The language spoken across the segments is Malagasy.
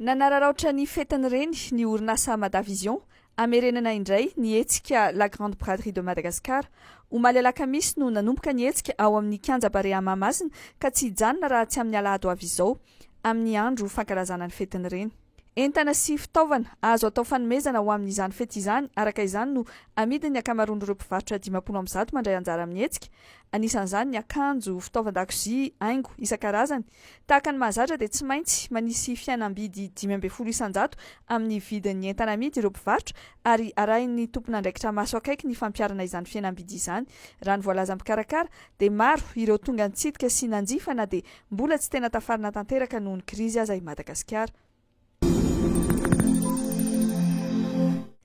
Nanararaotra ny fetin'ny reny ny orinasa Madavision hamerenana indray ny hetsika La Grande Braderie de Madagascar. Omaly alakamisy no nanomboka ny hetsika ao amin'ny kianja Barea Mahamasina ka tsy hijanona raha tsy amin'ny alahady ho avy izao, amin'ny andro fankalazana ny fetin'ny reny. Entana sy fitaovana azo atao fanomezana ho amin'izany fety izany araka izany no amidin'ny ankamaroan'ireo mpivarotra 150 mandray anjara amin'ny hetsika. Anisan'izany ny akanjo, fitaovan-dakozia, haingo isan-karazany. Tahaka ny mahazatra dia tsy maintsy manisy fihenam-bidy 15% amin'ny vidin'ny entana amidy ireo mpivarotra ary arahin'ny tompon'andraikitra maso akaiky ny fampiharana izany fihenam-bidy izany. Raha ny voalazan'ny mpikarakara dia maro ireo tonga nitsidika sy nanjifa na dia Mbola tsy tena tafarina tanteraka noho ny krizy aza i Madagasikara.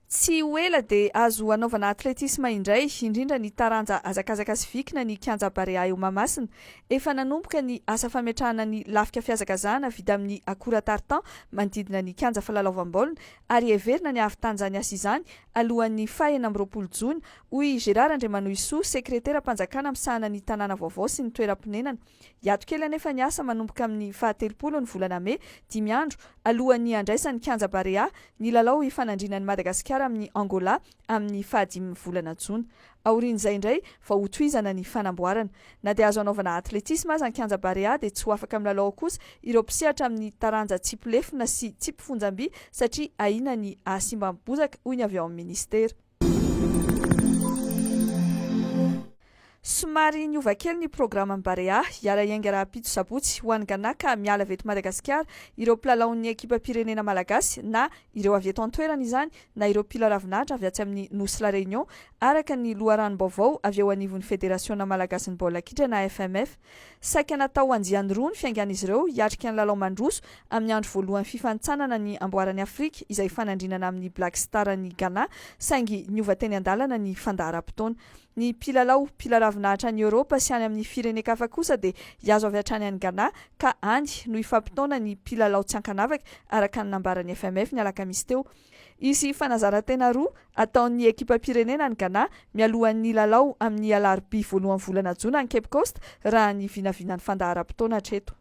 Tsy ho ela dia azo hanaovana atletisma indray, indrindra ny taranja hazakazaka sy vikina ny kianja Barea eo Mahamasina. Efa nanomboka ny asa fametrahana ny lafika fihazakazahana vita amin'ny akora tartan manodidina ny kianja filalaovam-baolina ary heverina ny hahavitan'izany asa izany alohan'ny faha 26 jona, hoy i Gérard Andriamanohisoa, sekreteram-panjakana misahana ny tanàna vaovao sy ny toeram-ponenana. Hiato kely anefa ny asa manomboka amin'ny fahatelopolo ny volana mey, dimy andro alohan'ny handraisan'ny kianja Barea ny lalao hifanandrinan'i Madagasikara amin'i Angola amin'ny fahadimin'ny volana jona. Aorian'izay indray vao hotohizana ny fanamboarana. Na dia azo anaovana atletisma aza ny kianja Barea dia tsy ho afaka milalao ao kosa ireo mpisehatra amin'ny taranja tsipy lefona sy tsipy fonjam-by satria ahiana ny hahasimba ny bozaka, hoy ny avy ao amin'ny minisitera. Somary niova kely ny programan'ny Barea, hiara-hiainga rahampitso sabotsy ho any Ghana ka miala avy eto Madagasikara ireo mpilalaon'ny ekipam-pirenena malagasy na ireo avy eto an-toerana izany na ireo mpila ravinahitra avy atsy amin'ny Nosy La Réunion, araka ny loharanom-baovao avy eo anivon'ny Federasiona malagasin'ny baolina kitra na FMF. Saika natao andiany roa ny fiaingan'izy ireo hiatrika ny lalao mandroso amin'ny andro voalohan'ny fifanintsanana ny amboaran'i Afrika izay hifanandrinana amin'ny Black Star an'i Ghana saingy niova teny an-dalana ny fandaharam-potoana. Ny mpilalao mpila ravinahitra any Eoropa sy any amin'ny firenen-kafa kosa dia hiazo avy hatrany any Ghana ka any no hifampitaona ny mpilalao tsy ankanavaka araka ny nambaran'ny FMF ny alakamisy teo. Hisy fanazaran-tena roa hataon'ny ekipam-pirenena any Ghana mialohan'ny lalao amin'ny alarobia voalohan'ny volana jona any Cape Coast raha ny vinavinan'ny fandaharam-potoana hatreto.